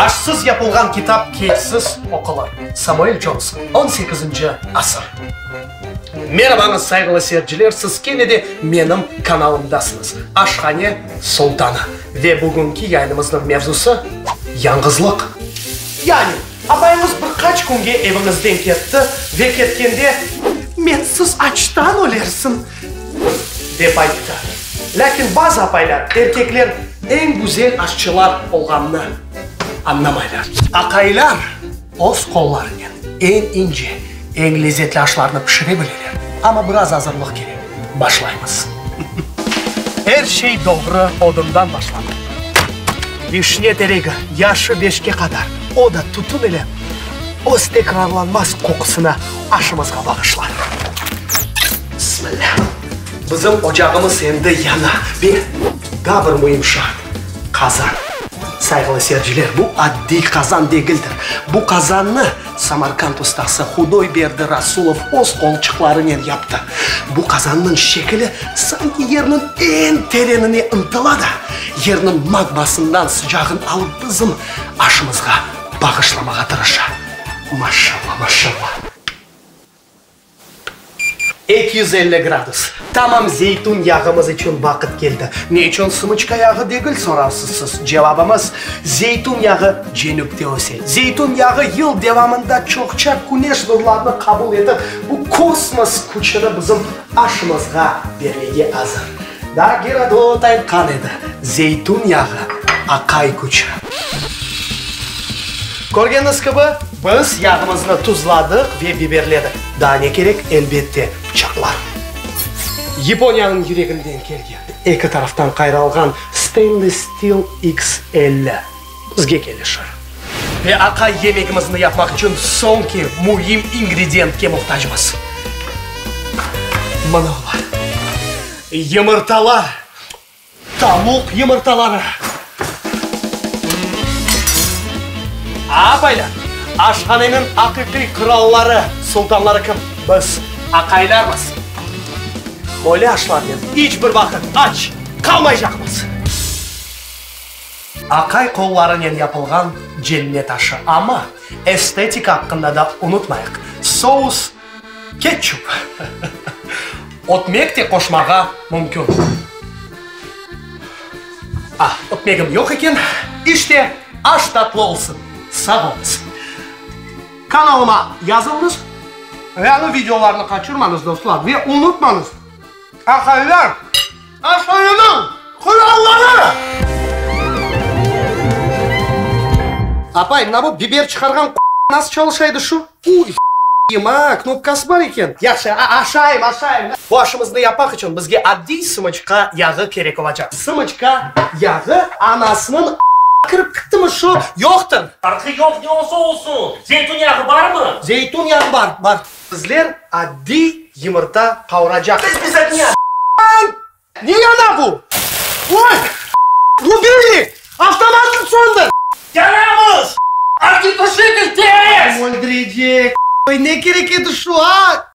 Aşsız yapılğan kitap keyfsiz oqulır. Samuel Conson, on sekizinci asır. Merabañız, sayğılı seyirciler, siz kene de menim kanalımdasıñız, Aşhane Sultanı. Ve bugünki yayınımıznıñ mevzusı, yañğızlıq. Yani, apayıñız bir qaç künge eviñizden ketti ve ketkende, Mensiz açtan ölersiñ, dep ayttı. Lâkin bazı apaylar, erkekler eñ güzel aşçılar olğanını añlamaylar. Aqaylar öz qollarınen eñ ince, eñ lezetli aşlarnı pişire bileler. Amma biraz azırlıq kerek. Başlaymız. Er şey doğru odundan başlana. Vişne teregi yaşı beşke qadar, o da tütün ile öz tekrarlanmaz qoqusını aşımızğa bağışlar. Bismillâ! Bizim ocağımız endi yana ve daa bir müim şart, qazan. Sayğılı seyirciler, bu addiy qazan degildir. Bu qazannı Samarkand ustası Hudoyberdi Rasulov öz qolçıqlarınen yaptı. Bu qazannıñ şekili sanki yerniñ eñ terenine ıntıla da, yerniñ magmasından sıcağın alıp bizim aşımızğa bağışlamağa tırışa. Maşalla, maşalla! 250 gradus. Tamam zeytün yağımız içün vaqıt keldi. Ne içün sımıçka yağı degil, sorarsız siz. Cevabımız, zeytün yağı cenüpte öse. Zeytün yağı yıl devamında çoqça küneş nurlarını qabul etip, bu kosmos küçüni bizim aşımızğa bermege azır. Daa Gerodot aytqan edi, Zeytün yağı, aqay küçü. Körgeniñiz kibi, biz yağımıznı tuzladıq ve biberledik. Daa ne kerek? Elbette, pıçaqlar. Yaponiyanıñ yüreginden kelgen, eki taraftan qayralğan Stainless Steel X 50 bizge kelişir. Ve aqay yemegimizni yapmaq içün soñki müim ingrediyentke muhtacmız. Mına olar, yımırtalar, tavuq yımırtaları. Apaylar, aşhaneniñ aqiqiy qıralları, sultanları kim? Biz, aqaylarmız. Böyle aşlarnen iç bir vaqıt aç qalmaycaqmız. Aqay qollarınen yapılğan cennet aşı, amma estetika aqqında da unutmayıq, sous ketçup, ötmek te qoşmağa mümkün. Ah, ötmegim yoq eken, işte, aş tatlı olsun! Sağ oluñız! Kanalıma yazılıñız, yañı videolarnı qaçırmañız, dostlar, ve unutmañız, aqaylar! Aşhaneniñ quralları! Apay, mına bu biber çıqarğan nasıl çalışa edi şu? Uy, a, knopkası bar eken. Yahşı, aşayım, aşayım. Bu aşımıznı yapmaq içün bizge addiy sımıçqa yağı kerek olacaq. Sımıçka yağı anasınıñ kirip kittimi şu? Yoqtır. Farqı yoq, ne olsa olsun. Zeytun yağı barmı? Zeytun yağı bar, bar. Bizler addiy yımırta qavuracaqmız. Ne yana bu? Oy! Rubelnik! Avtomatnı söndür! Yanamız! Ognetuşitel, tez! Öldürecek! Ne kerek edi şu, a?